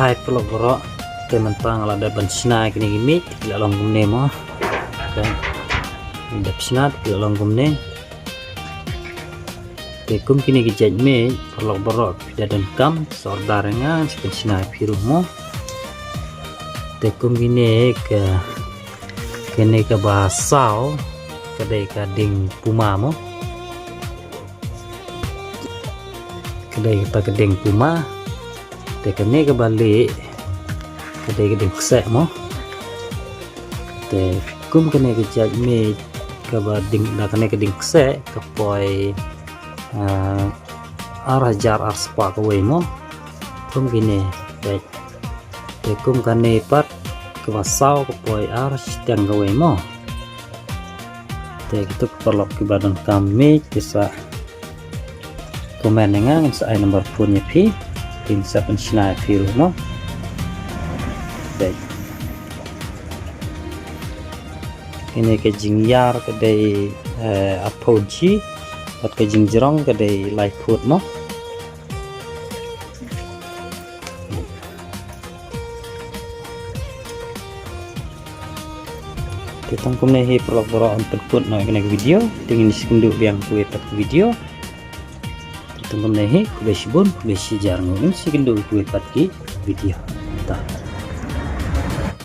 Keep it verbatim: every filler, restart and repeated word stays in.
Paralok baroh, te mynta nga la dep ban shna kine ki miej, ki la long kumne mo. Te dep shna, ki la long kumne. Te kum kine ki jait miej, paralok baroh, phi da donkam, sa order ïa nga, sa pynshna ïa phi ruh mo. Te kum kine ka, kane kaba saw, ka dei ka dieng puma mo. Ka dei kata ka dieng puma. Te kane kaba lieh, ka dei ka dieng kseh mo. Te kum kane ka jait miej kaba dieng, na kane ka dieng kseh, ka poi, ah, ar hajar ar spah kawei mo. Kum kine, te, te kum kane pat kaba saw ka poi ar shiteng kawei mo. Te kito ki paralok kiba donkam miej, te sa comment ïa nga, ngin sa ai number phone ïa phi, te ngin sa pynshna ïa phi ruh mo. Te kine ka jingïar ka dei, eh, arphew ji, bad ka jingjrong ka dei lai phut mo. Te tang kumne hi paralok baroh, yn pynkut noh ïa kane ka video, te ngin sa ïakynduh biang kawei pat ka video. Te tang kumne hi, khublei shibun, khublei shihajar nguh, ngin sa ïakynduh kawei pat ki video. Ta.